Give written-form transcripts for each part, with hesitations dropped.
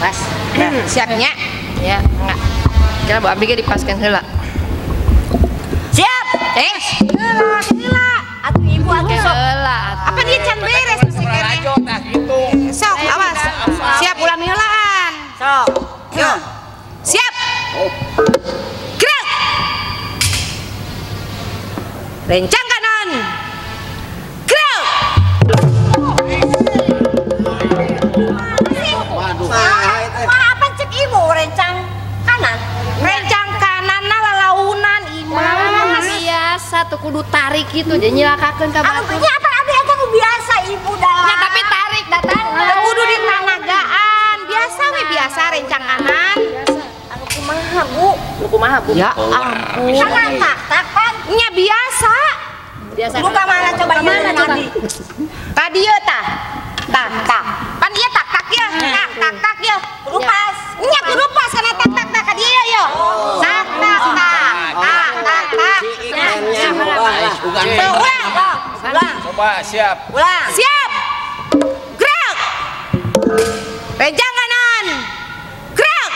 Pas. Siapnya? Ya, enggak. Kira Bu abdi ge dipaskeun heula. Siap. Heula, heula. Atuh ibu atuh sok. Heula. Apa dia can beres masih kene? Sok, awas. Siap ulah miheulaan. Sok. Yo. Siap. Gerak. Rencang kanan. Gerak. Waduh. Apa cek ibu rencang kanan? Rencang kanan na lalaunan imah. Biasa tuh kudu tarik gitu jadi nyilakakeun ka batur. Anu apa abdi eta nu biasa ibu dalam. Ya tapi tarik datang. Kudu ditanagaan. Biasa we biasa rencang kanan. Biasa. Anu kumaha Bu? Nu kumaha Bu? Ya ampun. Kanan tak tak pan. Nya biasa. Biasa. Buka mana coba mana coba. Ka dieu tah. Tah tah. Pan ieu tak tak ieu. Tak tak tak ieu. Kudu pas. Nya kudu pas kana tak tak tak ka dieu ieu. Tak tak tak. Tak tak tak. Ulang. Ulang. Coba siap. Ulang. Siap. Gerak. Rencang kanan. Gerak.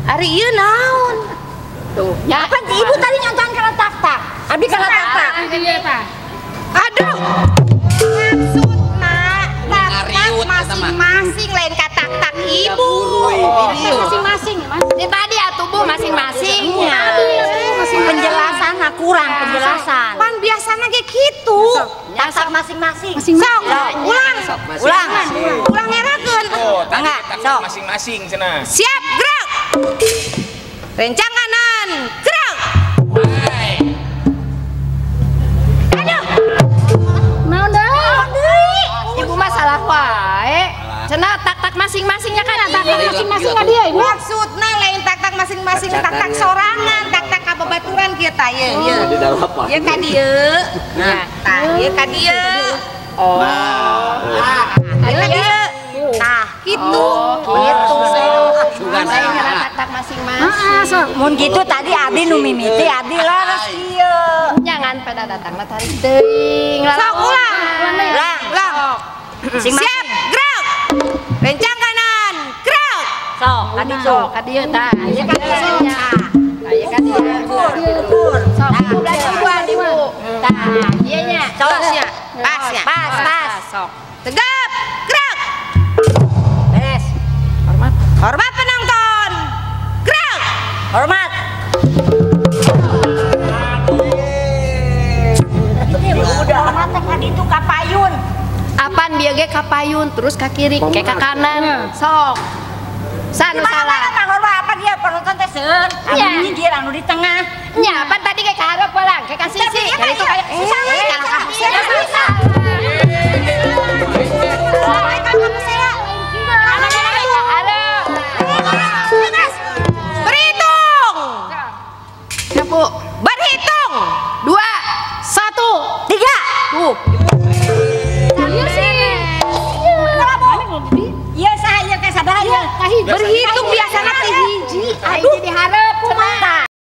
Ari ieu naon? Tuh. Ya, apa ibu tadi nyontohan kana tak tak. Abdi kana tak tak. Aduh. Maksudna tak tak masing-masing lain ka tak tak ibu. Masing-masing, Mas. Ini tadi atuh Bu masing-masing. Penjelasan kurang penjelasan. Pan biasana ge kitu. Tak tak masing-masing. Sok, ulang. Ulang. Ulang ngerakeun. Enggak, sok masing-masing cenah. Siap, gerak. Rencang kanan, gerak. Aduh. Naon deui? Ibu mah salah wae. Cenah tak-tak masing-masingnya kan tak masing-masing ka dieu ibu. Maksudna lain tak-tak masing-masing, tak-tak sorangan, tak-tak ka babaturan kieu tah ieu ieu. Ieu ka dieu. Nah, tah ieu ka dieu. Oh. Nah, ieu ka dieu. Tah, kitu. Kitu. Lain kana tak-tak masing-masing. Mun kitu tadi abdi nu mimiti abdi leres kieu. Nyangan pada datangna tarik teuing. Sok ulang. Ulang, ulang. Siap, gerak. Rencang kanan, gerak. Sok, ka dieu sok, ka dieu tah. Ieu ka dieu nya. Tah ieu ka dieu. Ukur, ukur. Sok, ulah ibuan ibu. Tah, ieu nya. Sok nya. Pas nya. Pas, pas. Sok. Tegap, gerak. Beres. Hormat. Hormat penonton. Gerak. Hormat. Udah hormat teh ka ditu ka payun. Apan bieu ge ka payun terus ka kiri ke ka kanan. Sok. Sanu salah. Mana apa dia penonton teh seueur. Anu nyindir anu di tengah. Nya apan tadi ge ka hareup pulang ke ka sisi. Ka ditu ka salah. Berhitung. Ya, Bu. Berhitung. 2 1 3. Tuh. Iya saya ke sabar ya. Berhitung biasana teh hiji. Aduh di hareup cenah.